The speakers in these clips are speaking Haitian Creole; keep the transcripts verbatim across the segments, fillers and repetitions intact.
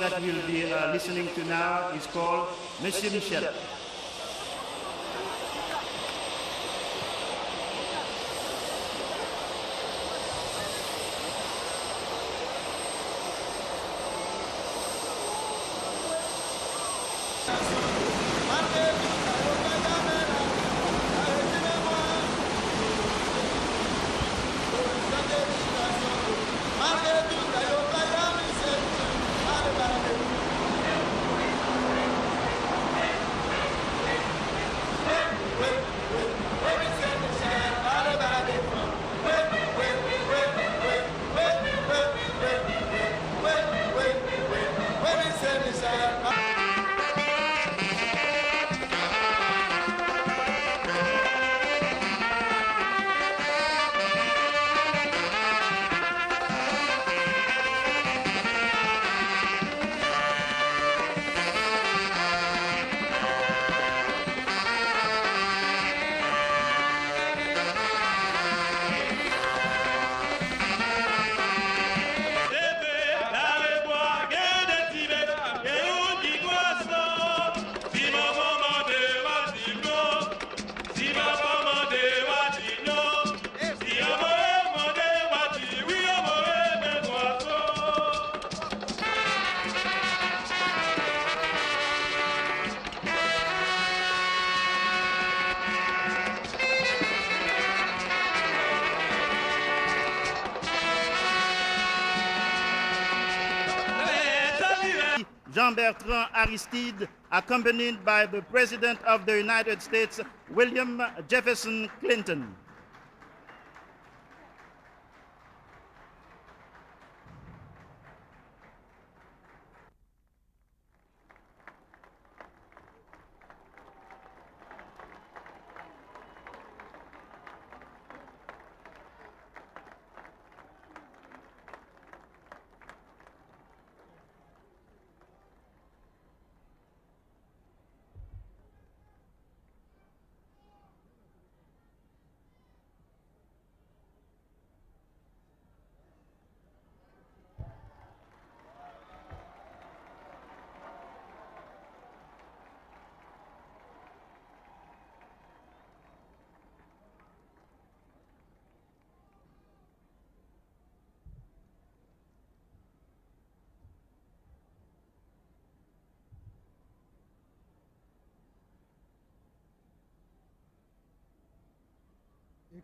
That we'll be uh, listening to now is called Monsieur Michel. Jean Bertrand Aristide, accompanied by the President of the United States, William Jefferson Clinton.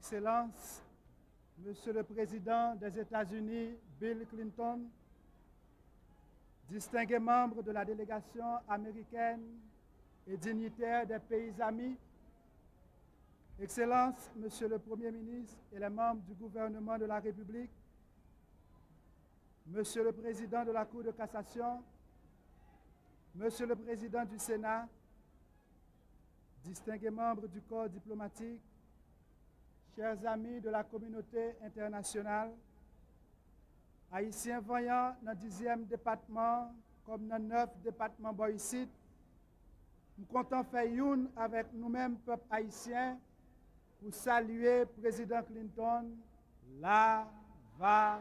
Excellence, Monsieur le Président des États-Unis, Bill Clinton, distingués membres de la délégation américaine et dignitaires des pays amis, Excellence, Monsieur le Premier ministre et les membres du gouvernement de la République, Monsieur le Président de la Cour de cassation, Monsieur le Président du Sénat, distingués membres du corps diplomatique, chers amis de la communauté internationale, Ayisyen vanyan nan dizyèm depatman kòm nan nèf depatman bò isit, m kontan fè youn avèk nou menm pèp ayisyen pou salye Prezidan Clinton lavalasman.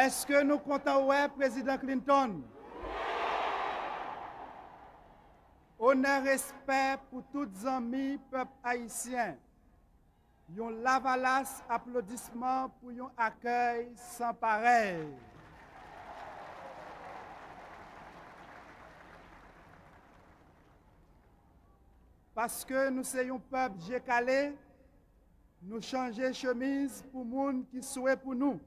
Èske nou kontan wè Prezidan Clinton? Onè, respè pou tout zanmi pèp ayisyen. Yon lavalas aplodisman pou yon akèy san parèy. Paske nou se yon pèp je kale, nou chanje chemiz pou moun ki swe pou nou.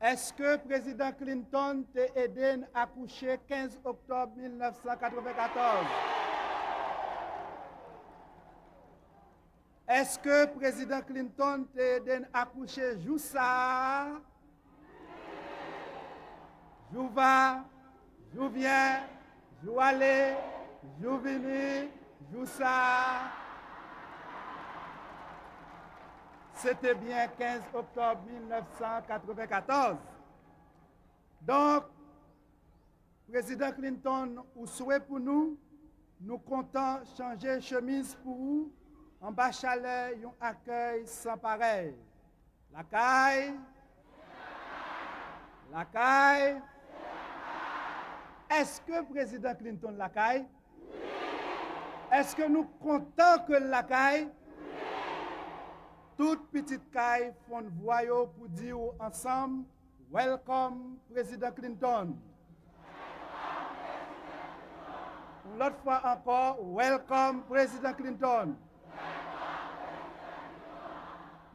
Èske Prezidan Clinton te ede n akouche kenz oktòb mil nèf san katrevenkatòz? Èske Prezidan Clinton te ede n akouche jou sa a? Jou va, jou vyen, jou ale, jou vini, jou sa a. Se te byen kenz oktòb mil nèf san katrevenkatòz. Donk, Prezidan Clinton, ou swe pou nou, Nou kontan chanje chemiz pou ou anba chalè yon akèy san parèy. Lakay! Lakay! Èske Prezidan Clinton lakay? Èske nou kontan ke l lakay? Tout pitit kay fonn vwa yo pou di w ansanm, Welcome, Prezidan Clinton! Yon lòt fwa ankò, Welcome, Prezidan Clinton!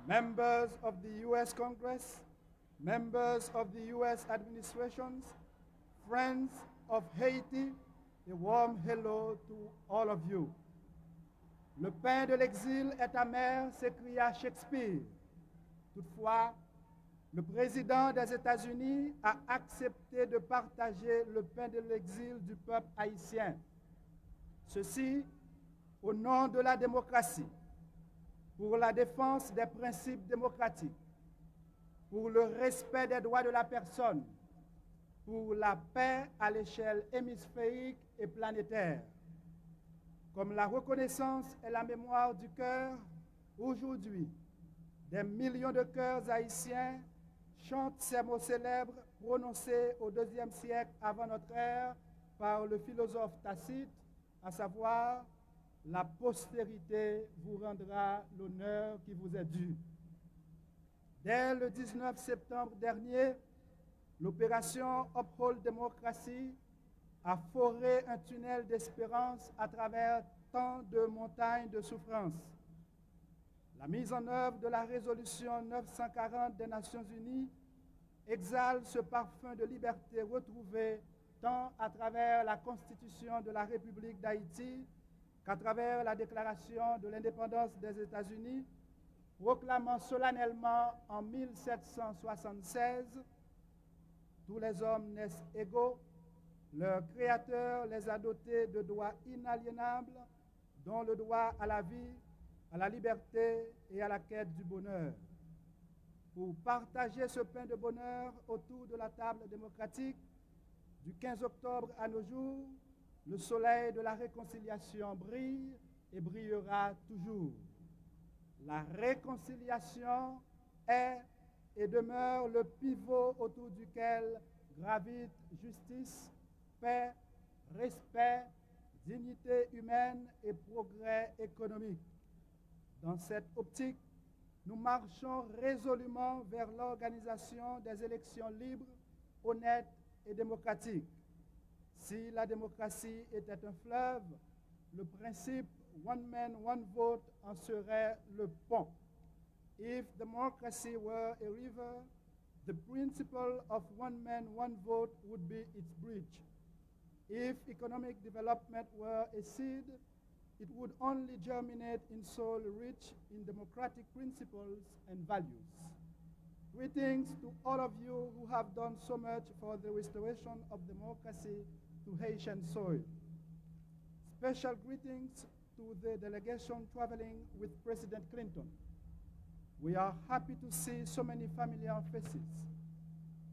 Members of the U S Congress, members of the U S administrations, friends of Haiti, a warm hello to all of you. Le pain de l'exil est amer, s'écria Shakespeare. Toutefois, le président des États-Unis a accepté de partager le pain de l'exil du peuple haïtien. Ceci au nom de la démocratie, pour la défense des principes démocratiques, pour le respect des droits de la personne, pour la paix à l'échelle hémisphérique et planétaire. Comme la reconnaissance et la mémoire du cœur, aujourd'hui, des millions de cœurs haïtiens chantent ces mots célèbres prononcés au deuxième siècle avant notre ère par le philosophe Tacite, à savoir, la postérité vous rendra l'honneur qui vous est dû. Dès le dix-neuf septembre dernier, l'opération Uphold Democracy a foré un tunnel d'espérance à travers tant de montagnes de souffrance. La mise en œuvre de la résolution neuf cent quarante des Nations Unies exhale ce parfum de liberté retrouvé tant à travers la Constitution de la République d'Haïti qu'à travers la Déclaration de l'indépendance des États-Unis, proclamant solennellement en mille sept cent soixante-seize: Tous les hommes naissent égaux, leur Créateur les a dotés de droits inaliénables, dont le droit à la vie, à la liberté et à la quête du bonheur. Pour partager ce pain de bonheur autour de la table démocratique, du quinze octobre à nos jours, le soleil de la réconciliation brille et brillera toujours. La réconciliation est et demeure le pivot autour duquel gravitent justice, paix, respect, dignité humaine et progrès économique. Dans cette optique, nous marchons résolument vers l'organisation des élections libres, honnêtes et démocratiques. Si la démocratie était un fleuve, le principe one man, one vote en serait le pont. If democracy were a river, the principle of one man, one vote would be its bridge. If economic development were a seed, it would only germinate in soil rich in democratic principles and values. Greetings to all of you who have done so much for the restoration of democracy to Haitian soil. Special greetings to the delegation traveling with President Clinton. We are happy to see so many familiar faces.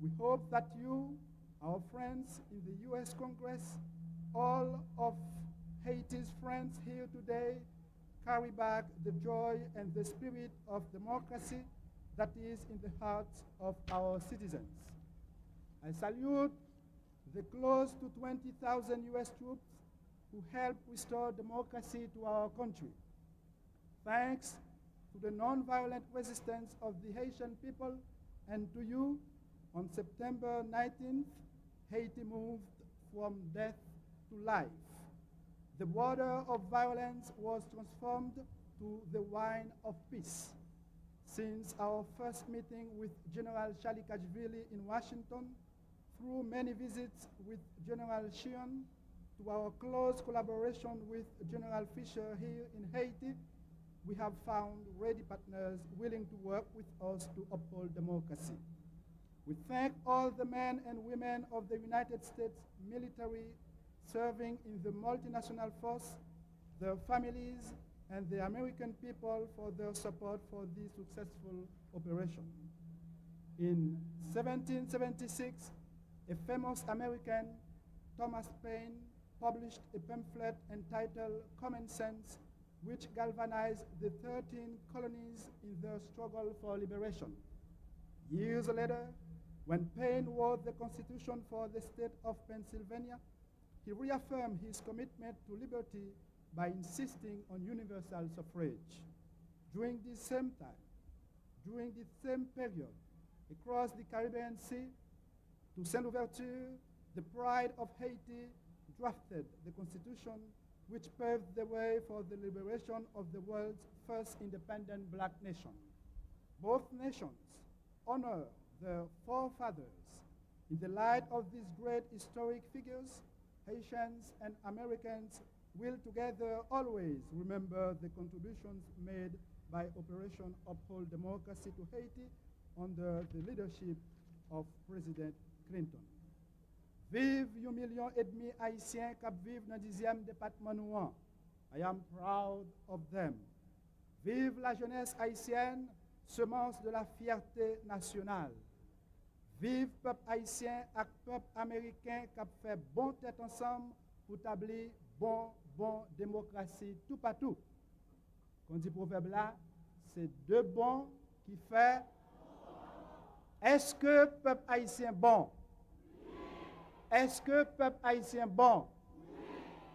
We hope that you, our friends in the U S Congress, all of Haiti's friends here today, carry back the joy and the spirit of democracy that is in the hearts of our citizens. I salute the close to twenty thousand U S troops who helped restore democracy to our country. Thanks to the non-violent resistance of the Haitian people and to you, on September nineteenth, Haiti moved from death to life. The water of violence was transformed to the wine of peace. Since our first meeting with General Charlie Kachvili in Washington, through many visits with General Sheehan, to our close collaboration with General Fisher here in Haiti, we have found ready partners willing to work with us to uphold democracy. We thank all the men and women of the United States military serving in the multinational force, their families, and the American people for their support for this successful operation. In seventeen seventy-six, a famous American, Thomas Paine, published a pamphlet entitled Common Sense, which galvanized the thirteen colonies in their struggle for liberation. Years later, when Paine wrote the Constitution for the state of Pennsylvania, he reaffirmed his commitment to liberty by insisting on universal suffrage. During this same time, during this same period, across the Caribbean Sea, Toussaint Louverture, the pride of Haiti, drafted the Constitution which paved the way for the liberation of the world's first independent black nation. Both nations honor their forefathers. In the light of these great historic figures, Haitians and Americans will together always remember the contributions made by Operation Uphold Democracy to Haiti under the leadership of President Clinton. Viv yon milyon edmi Ayisyen k ap viv nan dizyèm depatman nou an. I am proud of them. Viv la jeunesse haïtienne, semence de la fierté nationale. Viv pèp ayisyen ak pèp ameriken k ap fè bon tèt ansanm pou tabli bon, bon demokrasi toupatou. Kondi pwovèb la, se de bon ki fè. Èske pèp ayisyen bon? Èske pèp ayisyen bon?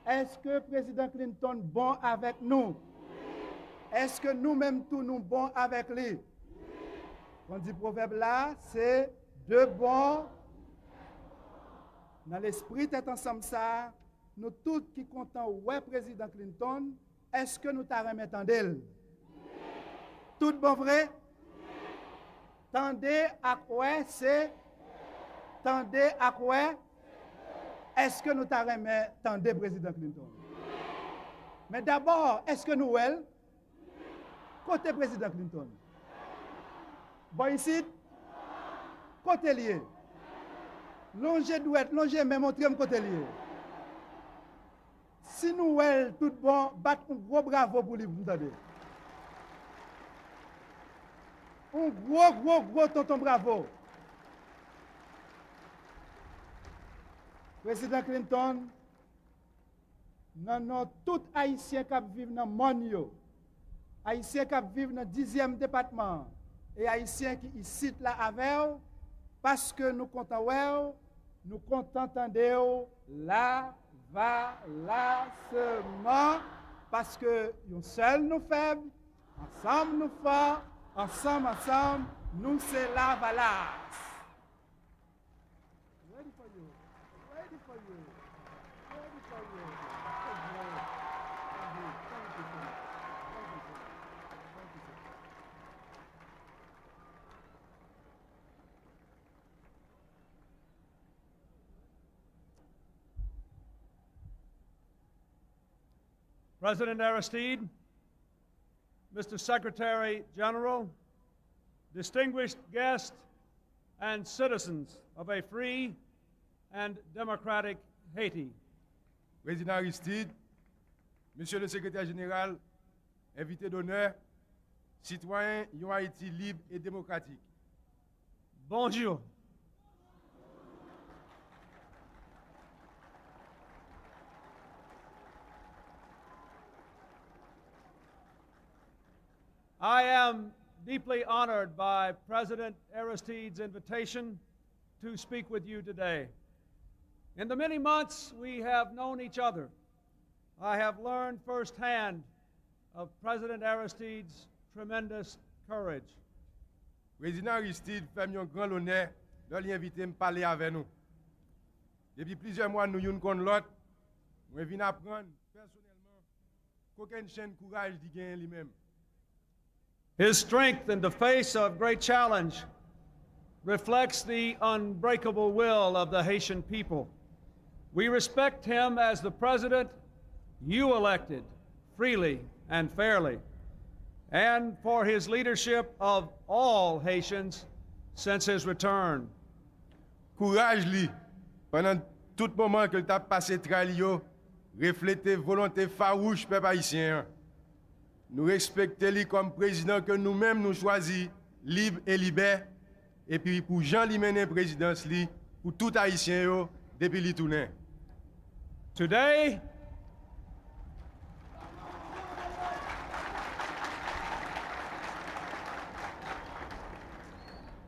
Èske Prezidan Clinton bon avèk nou? Èske nou menm tou nou bon avèk li? Kondi pwovèb la, se de bon. Nan lespri tèt ansanm sa a, nou tout ki kontan wè Prezidan Clinton, èske nou ta renmen tande l? Tout bon vre? Tande ak wè se tande ak wè. Èske nou ta renmen tande Prezidan Clinton? Men dabò, èske nou wè l? Kote Prezidan Clinton? Bò isit? Kote l ye? Lonje dwèt, lonje men, montre m kote l ye. Si nou wè l tout bon, bat yon gwo bravo pou li pou m tande. Yon gwo, gwo, gwo tonton bravo. Prezidan Clinton, nan non tout Ayisyen k ap viv nan mòn yo, Ayisyen k ap viv nan dizyèm depatman an, e Ayisyen ki isit la avè w, paske nou kontan wè w, nou kontan tande w, Lavalasman, paske yon sèl nou fèb, ansanm nou fò, ansanm, ansanm, nou se Lavalas. Ready for you. Ready for you. Ready for you. Thank you, sir. Thank you, sir. Thank you, sir. President Aristide, Mister Secretary General, distinguished guests, and citizens of a free and democratic Haiti. Prezidan Aristide, Mesye le Sekretè Jeneral, envite donè, sitwayen yon Ayiti lib e demokratik. Bonjou. I am deeply honored by President Aristide's invitation to speak with you today. In the many months we have known each other, I have learned firsthand of President Aristide's tremendous courage. Prezidan Aristide fè m yon gran lonè lè li envite m pale avè nou. Depi plizyè mwa nou youn konn lòt, mwen vin aprann pèsonèlman kokennchenn kouraj li genyen li menm. His strength in the face of great challenge reflects the unbreakable will of the Haitian people. We respect him as the president you elected freely and fairly, and for his leadership of all Haitians since his return. Kouraj li, pandan tout moman ke l t ap pase tray li yo, reflete volonte fawouch pèp ayisyen an. Nou respekte li kòm prezidan ke nou menm nou chwazi lib e libè, epi pou jan li mennen prezidans li pou tout Ayisyen yo depi li tounen. Today,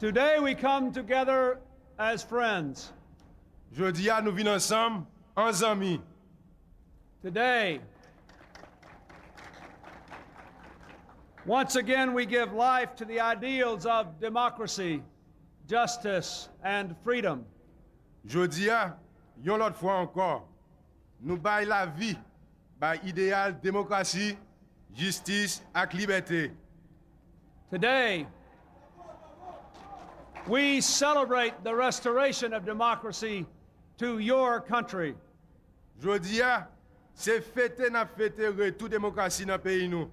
today we come together as friends. Jodi a, nou vin ansanm an zanmi. Today, once again, we give life to the ideals of democracy, justice, and freedom. Jodi a, yon lòt fwa ankò, nou bay lavi bay ideyal demokrasi, jistis ak libète. Today, we celebrate the restoration of democracy to your country. Jodi a, se fete n ap fete retou demokrasi nan peyi nou.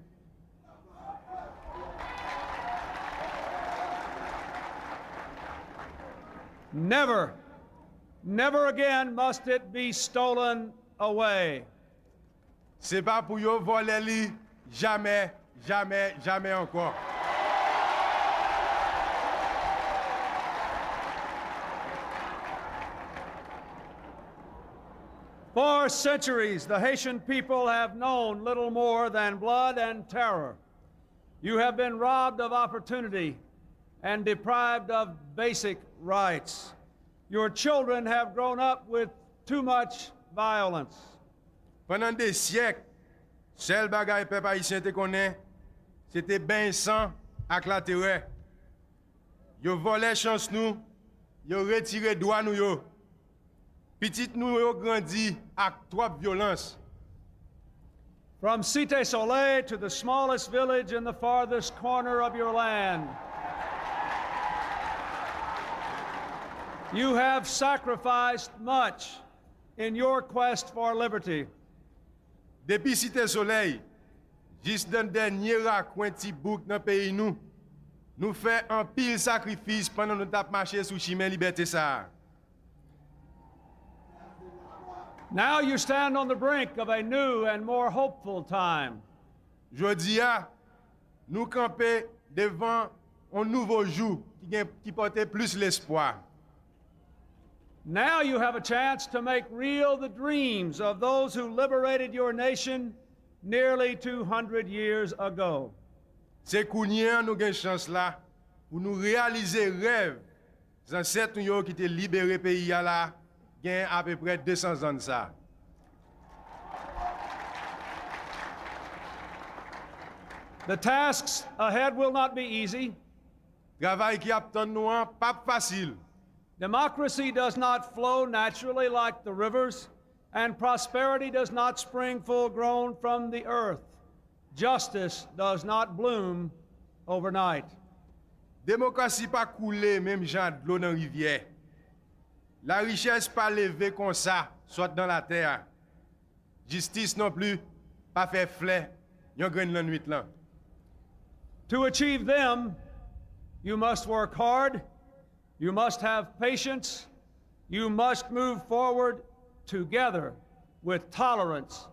Never, never again must it be stolen away. Se pa pou yo vòlè li jamè, jamè, jamè ankò. For centuries, the Haitian people have known little more than blood and terror. You have been robbed of opportunity and deprived of basic rights. Your children have grown up with too much violence. Pandan de syèk, sèl bagay pèp ayisyen te konnen, se te benyen san ak laterè. Yo vòlè chans nou, yo retire dwa nou yo. Pitit nou yo grandi ak twòp vyolans. From Cité Soleil to the smallest village in the farthest corner of your land, you have sacrificed much in your quest for liberty. Depi Site Solèy jis nan dènye rakwen ti bouk nan peyi nou, nou fè anpil sakrifis pandan nou t ap mache sou chimen libète sa a. Now you stand on the brink of a new and more hopeful time. Jodi a, nou kanpe devan yon nouvo jou ki gen, ki pote plis lespwa. Now you have a chance to make real the dreams of those who liberated your nation nearly two hundred years ago. Se kounye a nou gen chans la pou nou reyalize rèv zansèt nou yo ki te libere peyi a la gen apeprè de san zan sa. The tasks ahead will not be easy. Travay ki ap tann nou an p ap fasil. Democracy does not flow naturally like the rivers, and prosperity does not spring full grown from the earth. Justice does not bloom overnight. Demokrasi pa koule menm jan ak dlo nan rivyè. Larichès pa leve konsa sot nan latè a. Jistis non pli pa fè flè yon grenn lannwit lan. To achieve them, you must work hard, you must have patience, you must move forward together with tolerance,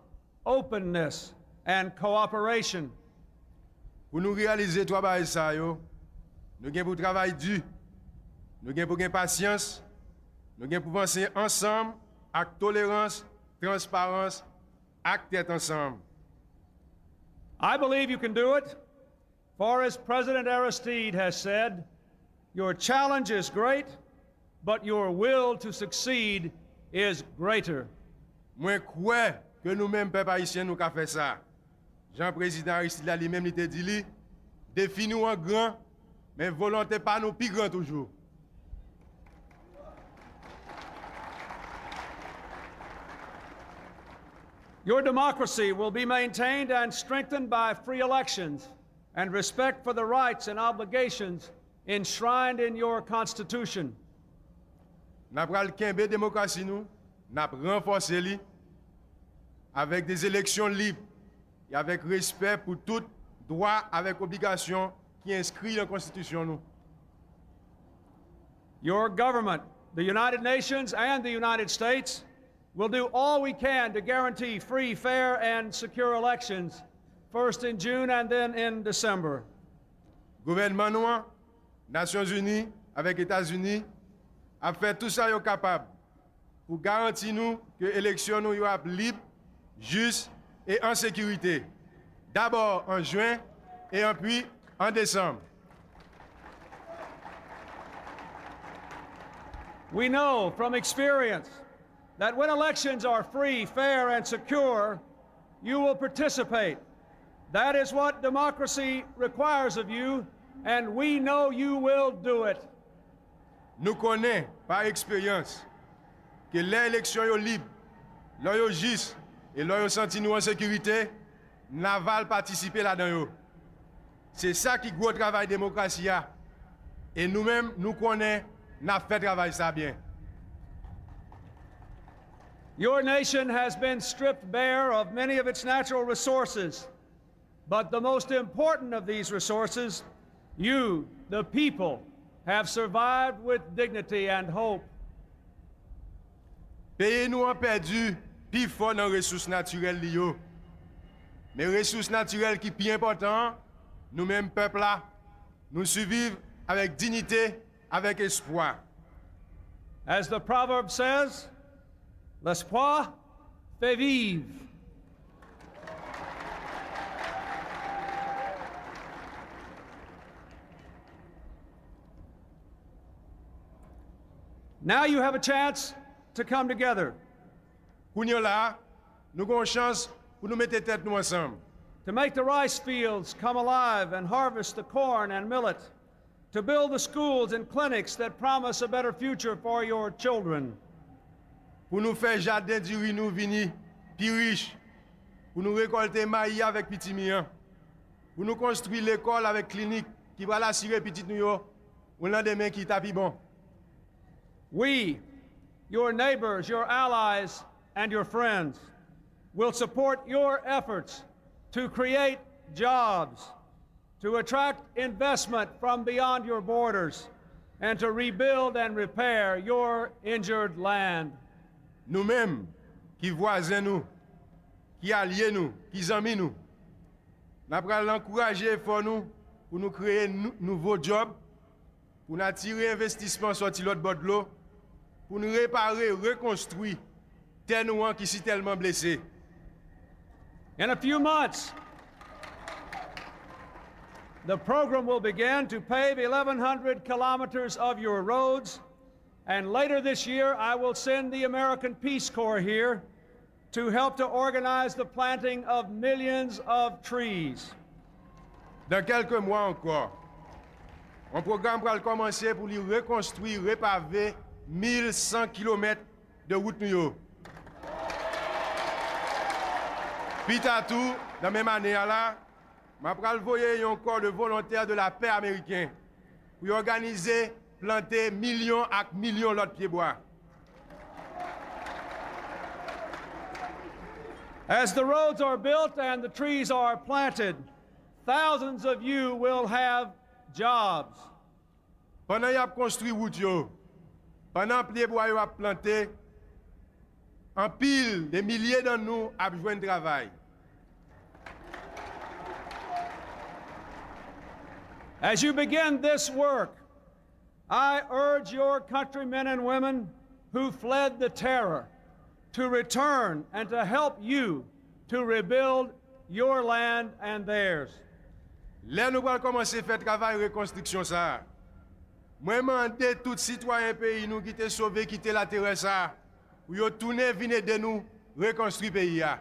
openness, and cooperation. Pou nou reyalize twa bagay sa yo, nou gen pou travay di, nou gen pou gen pasyans, nou gen pou vanse ansanm ak tolerans, transparans, ak tèt ansanm. I believe you can do it, for as President Aristide has said, your challenge is great, but your will to succeed is greater. Mwen kwè ke nou menm pèp ayisyen nou ka fè sa. Jan Prezidan Aristide la li menm li te di li, defi nou an gran, men volonte pa nou pi gran toujou. Your democracy will be maintained and strengthened by free elections and respect for the rights and obligations enshrined in your Constitution. N ap pral kenbe demokrasi nou, n ap ranfòse li avèk de eleksyon lib e avèk respè pou tout dwa avèk obligasyon ki enskri nan Konstitisyon nou. Your government, the United Nations and the United States, will do all we can to guarantee free, fair, and secure elections, first in June and then in December. Gouvènman nou an, Nasyonzini avèk Etazini ap fè tou sa yo kapab pou garanti nou ke eleksyon nou yo ap lib, jis e an sekirite, dabò an jen e anpi an desanm. We know from experience that when elections are free, fair, and secure, you will participate. That is what democracy requires of you, and we know you will do it. Nou konnen, pa eksperyans, ke lè eleksyon yo lib, lè yo jis e lè yo santi nou an sekirite, n a va al patisipe ladan yo. Se sa ki gwo travay demokrasi a. E nou menm, nou konnen n ap fè travay sa a byen. Your nation has been stripped bare of many of its natural resources, but the most important of these resources, you, the people, have survived with dignity and hope. Peyi nou an pèdi pi fò nan resous natirèl li yo. Men resous natirèl ki pi enpòtan an, nou menm pèp la, nou siviv avèk diyite, avèk espwa. As the proverb says, l'espoir fait vivre. Now you have a chance to come together. Kounye a la a, nou gen yon chans pou nou mete tèt nou ansanm. To make the rice fields come alive and harvest the corn and millet. To build the schools and clinics that promise a better future for your children. Pou nou fè jaden diri nou vini pi rich, pou nou rekòlte mayi avèk pitimi an, pou nou konstwi lekòl avèk klinik ki pral asire pitit nou yo yon landemen ki ta pi bon. We, your neighbors, your allies, and your friends, will support your efforts to create jobs, to attract investment from beyond your borders, and to rebuild and repair your injured land. Nou menm, ki vwazen nou, ki alye nou, ki zanmi nou, n ap pral ankouraje efò nou pou nou kreye nou- nouvo djòb, pou n atire envestisman sòti lòt bò dlo, pou n repare, rekonstwi tè nou an ki si tèlman blese. In a few months, the program will begin to pave eleven hundred kilometers of your roads, and later this year, I will send the American Peace Corps here to help to organize the planting of millions of trees. Nan kèlke mwa ankò, yon pwogram pral kòmanse pou li rekonstwi, repave mil san kilomèt de wout nou yo. Pita tou, nan menm ane a la, m ap pral voye yon kò de volontè de la pè ameriken pou y òganize plante milyon ak milyon lòt pyebwa. As the roads are built and the trees are planted, thousands of you will have jobs. Pandan y ap konstwi wout yo, pandan pyebwa yo ap plante, anpil de milye nan nou ap jwenn travay. As you begin this work, I urge your countrymen and women who fled the terror to return and to help you to rebuild your land and theirs. Lè nou pral kòmanse fè travay rekonstriksyon sa a, mwen mande tout sitwayen peyi nou ki te sove kite laterè sa a pou yo tounen vin ede nou rekonstwi peyi a.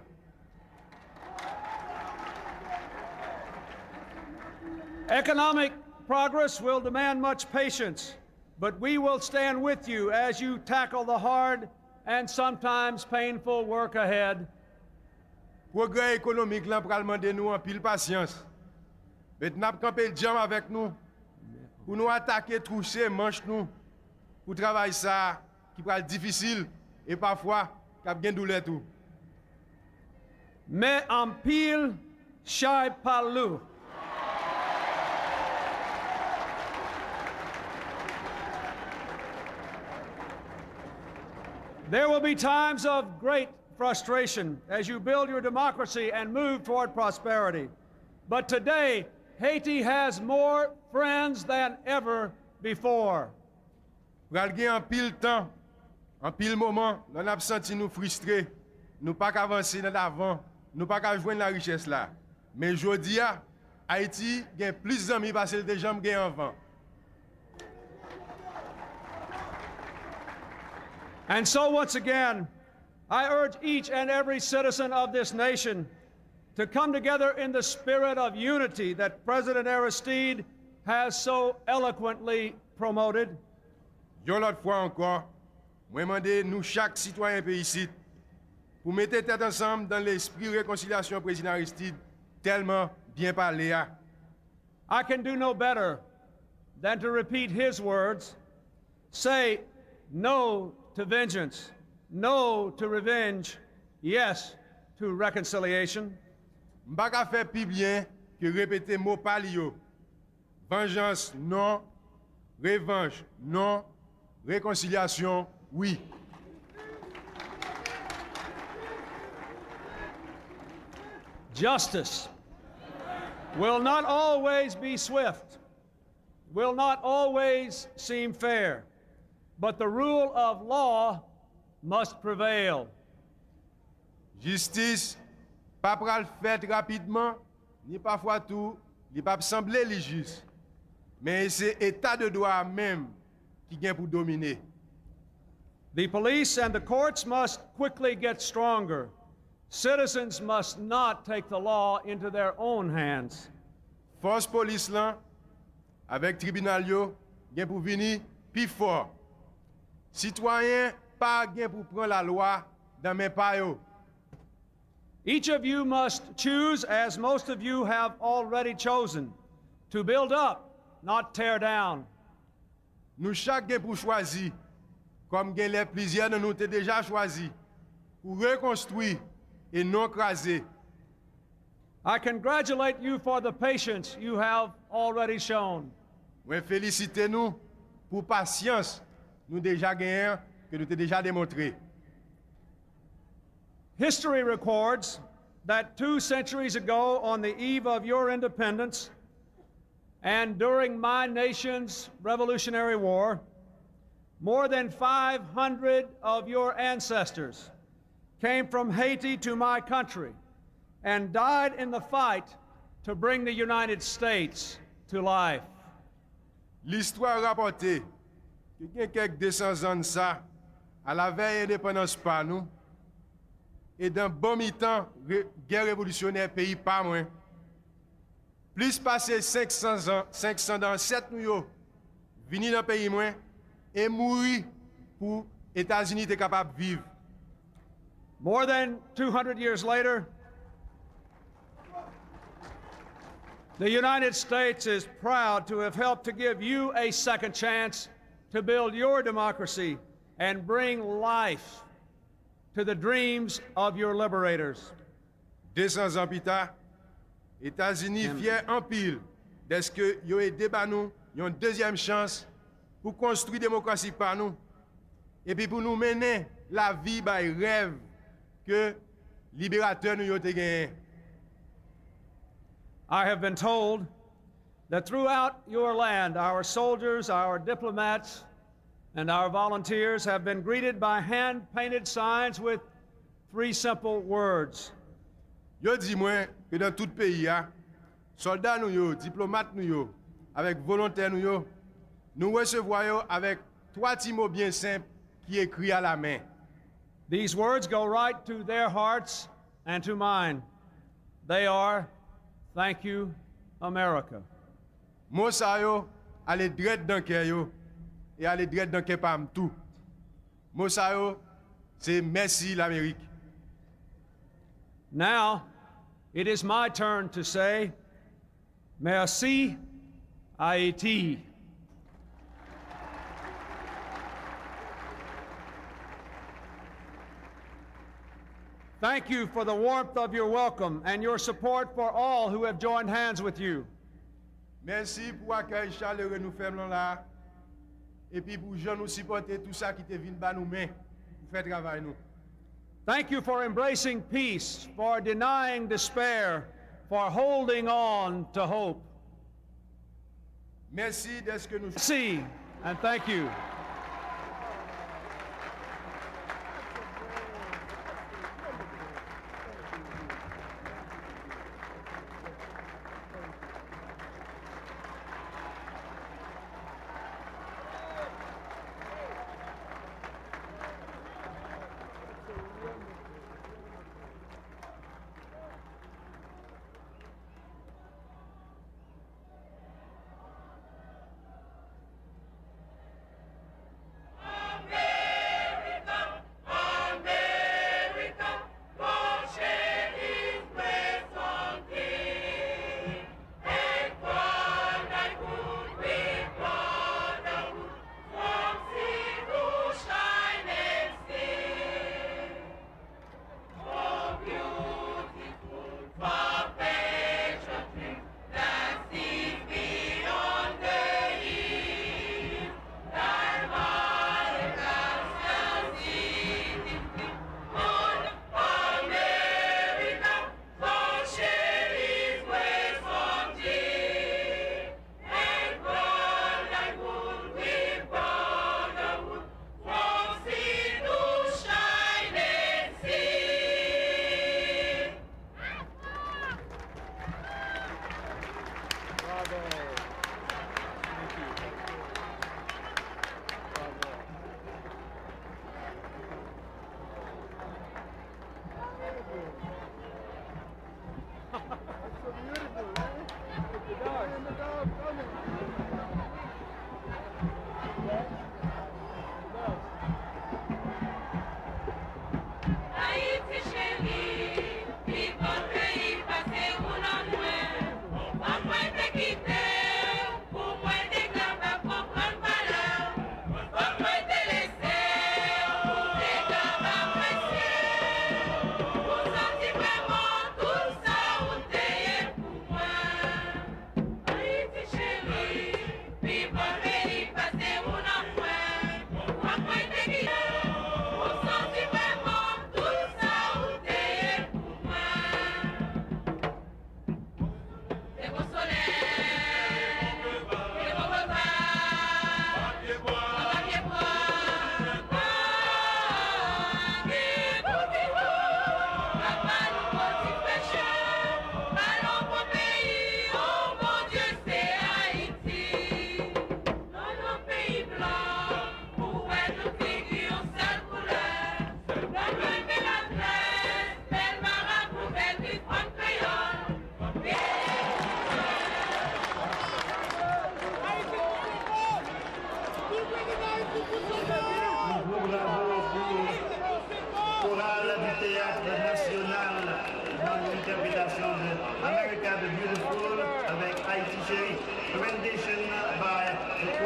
Economic progress will demand much patience, but we will stand with you as you tackle the hard and sometimes painful work ahead. Pwogrè ekonomik lan pral mande nou anpil pasyans, men n ap kanpe djanm avèk nou pou nou atake twouse manch nou pou travay sa a ki pral difisil e pafwa k ap gen doulè tou. Men anpil chay pa lou. There will be times of great frustration as you build your democracy and move toward prosperity. But today, Haiti has more friends than ever before. Pral gen anpil tan Anpil moman, lè n ap santi nou fristre, nou pa ka vanse nan lavan, nou pa ka jwenn larichès la. Men jodi a, Ayiti gen plis zanmi pase l te janm gen anvan. And so, once again, I urge each and every citizen of this nation to come together in the spirit of unity that President Aristide has so eloquently promoted. Yon lòt fwa ankò, mwen mande nou chak sitwayen peyi isit pou mete tèt ansanm nan lespri rekonsilyasyon Prezidan Aristide tèlman byen pale a. I can do no better than to repeat his words. Say no to vengeance, no to revenge, yes to reconciliation. M pa ka fè pi byen ke repete mo pa li yo. Vanjans, non. Revanch, non. Rekonsilyasyon, wi. Justice will not always be swift, will not always seem fair, but the rule of law must prevail. Jistis pa pral fèt rapidman, ni pafwa tou, li p ap sanble li jis. Men e se eta de dwa a menm ki gen pou domine. The police and the courts must quickly get stronger. Citizens must not take the law into their own hands. Fòs polis lan avèk tribinal yo gen pou vini pi fò. Sitwayen pa gen pou pran lalwa nan men pa yo. Each of you must choose, as most of you have already chosen, to build up, not tear down. Nou chak gen pou chwazi, kòm gen lè plizyè nan nou te deja chwazi, pou rekonstwi e non kraze. I congratulate you for the patience you have already shown. Mwen felisite nou pou pasyans nou deja genyen an, ke nou te deja demontre. History records that two centuries ago, on the eve of your independence, and during my nation's Revolutionary War, more than five hundred of your ancestors came from Haiti to my country and died in the fight to bring the United States to life. Listwa rapòte ke gen kèk de san zan de sa, alavèy endepandans pa nou, e nan bon mitan re- gè revolisyonè peyi pa mwen, plis pase senk san zan, senk san nan ansèt nou yo vini nan peyi mwen e mouri pou Etazini te kapab viv. More than two hundred years later, the United States is proud to have helped to give you a second chance to build your democracy and bring life to the dreams of your liberators. De san zan pita, Etazini fyè anpil dèske yo ede ba nou yon dezyèm chans pou konstwi demokrasi pa nou, epi pou nou mennen lavi bay rèv ke liberatè nou yo te genyen. I have been told that throughout your land, our soldiers, our diplomats, and our volunteers have been greeted by hand painted signs with three simple words. Yo di mwen ke nan tout peyi a, sòlda nou yo, diplomat nou yo, avèk volontè nou yo, nou resevwa yo avèk twa ti mo byen senp ki ekri alamen. These words go right to their hearts and to mine. They are, "Thank you, America." Mo sa yo ale drèt nan kè yo e ale drèt nan kè pa m tou. Mo sa yo se mèsi Lamerik. Now, it is my turn to say, "Merci, Haïti." Thank you for the warmth of your welcome and your support for all who have joined hands with you. Mèsi pou akèy chalere nou fè m lan la a, epi pou jan nou sipòte tou sa ki te vin ba nou men pou fè travay nou. Thank you for embracing peace, for denying despair, for holding on to hope. Mèsi dèske nou Merci and thank you.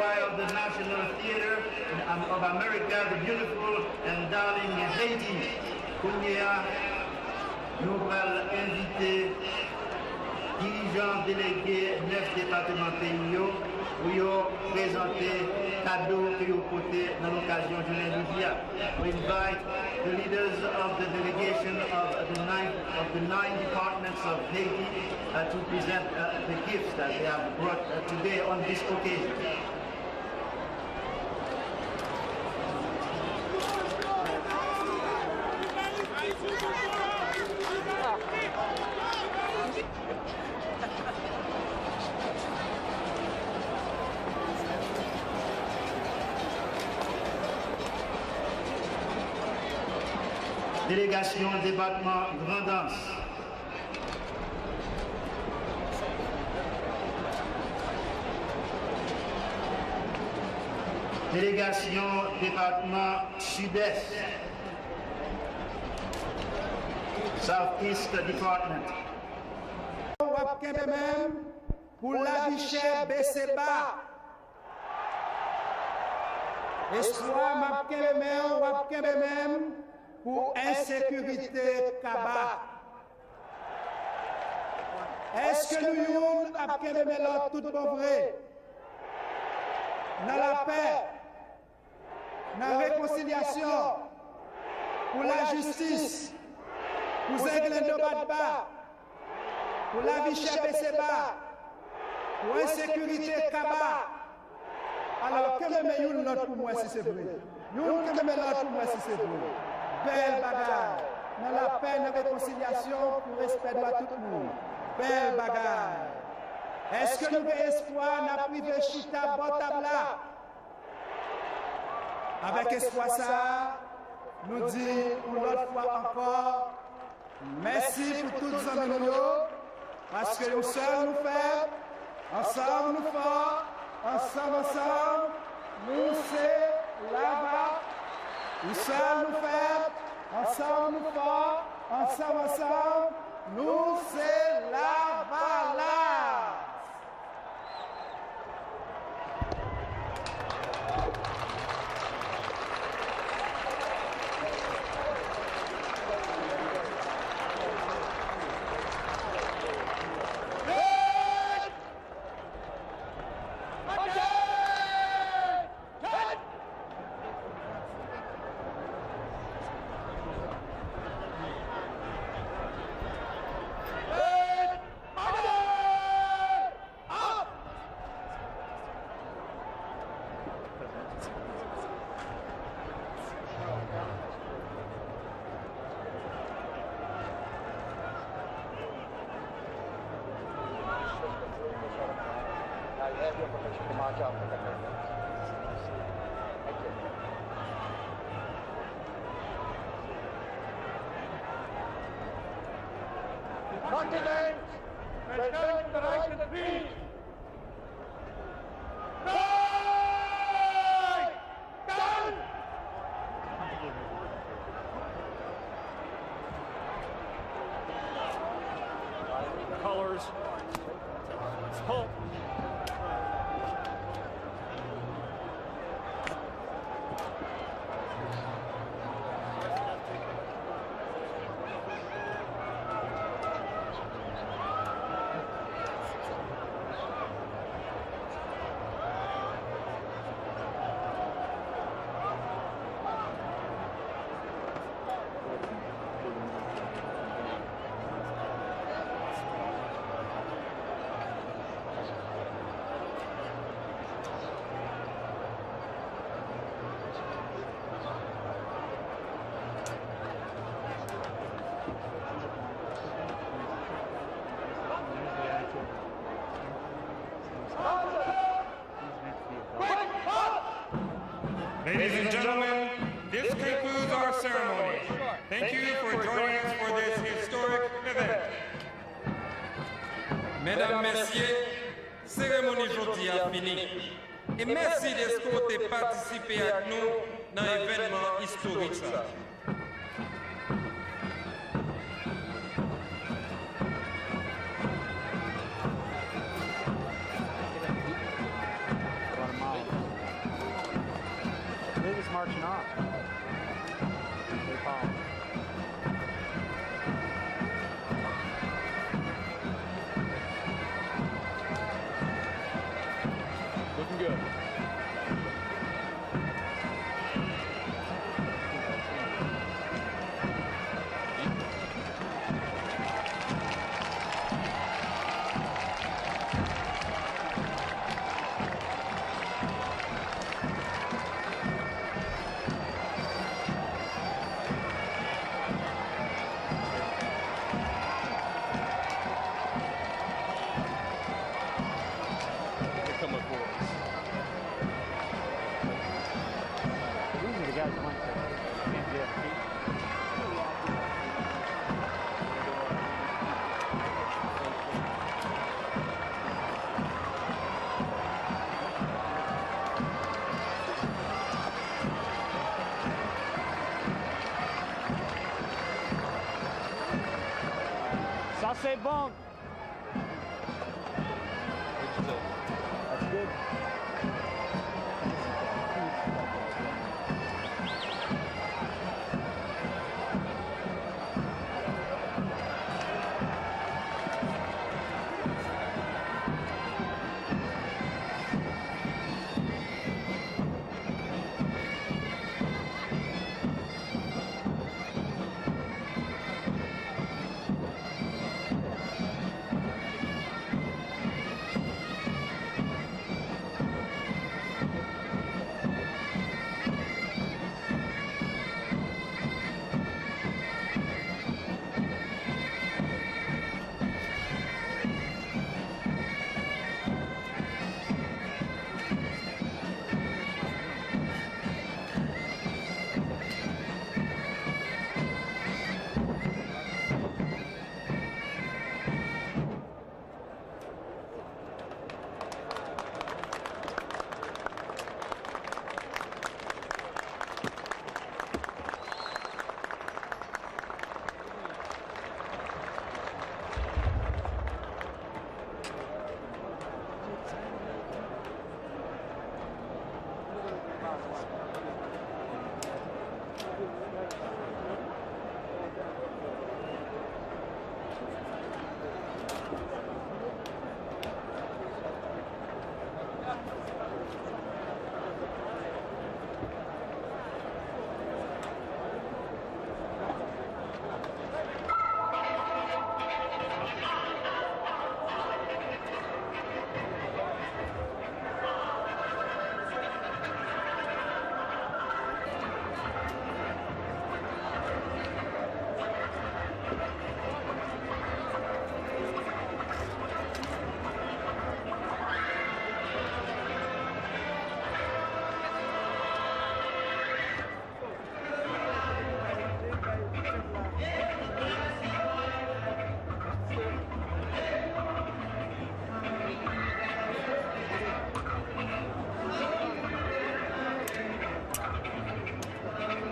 Of the National Theatre of America, the beautiful and darling Haiti. Kounye a, nou pral envite dirijan delege nèf depatman peyi yo pou yo prezante kado ke yo pote nan lokazyon jounen jodi a. We invite the leaders of the delegation of the nine, of the nine departments of Haiti uh, to present uh, the gifts that they have brought uh, today on this occasion. Delegasyon depatman Grandans. Delegasyon depatman Sidès, Southeast Department. W ap kenbe men m pou lavi chè bese ba. Espwa m ap kenbe men w, w ap kenbe men m pou ensekirite kaba. Èske nou youn ap kenbe men lòt tout bon vre? Nan lapè, nan rekonsilyasyon, pou lajistis, pou Zenglendo bat ba, pou lavi chè bese ba, pou ensekirite kaba. Alò, kenbe men youn lòt pou m wè si se vre. Youn kenbe men lòt pou m wè si se vre. Bèl bagay. Nan lapè, nan rekonsilyasyon, pou respè dwa tout moun. Bèl bagay. Èske nou gen espwa n ap rive chita bò tab la? Avèk espwa sa a, nou di yon lòt fwa ankò, mèsi pou tout zanmi nou yo, paske yon sèl nou fè, ansanm nou fò, ansanm, ansanm, nou se Lava. Yon sèl nou fè, ansanm nou fò, ansanm, ansanm, nou se Lavalas. Continent, present the right to the peace. Colors. Hope. Ladies and gentlemen, this concludes our ceremony. Thank you for joining us for this historic event. Medam, mesye, seremoni jodi a fini. E mèsi dèske w te patisipe ak nou nan evènman istorik sa. Catching on. They foul. Looking good. These are the guys that went to N J F T. Ça, c'est bon. That's good.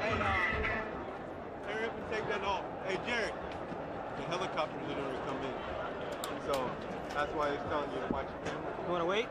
Hey, uh, hurry up and take that off. Hey, Jared, the helicopter literally come in. So that's why it's telling you to watch your camera. You wanna wait?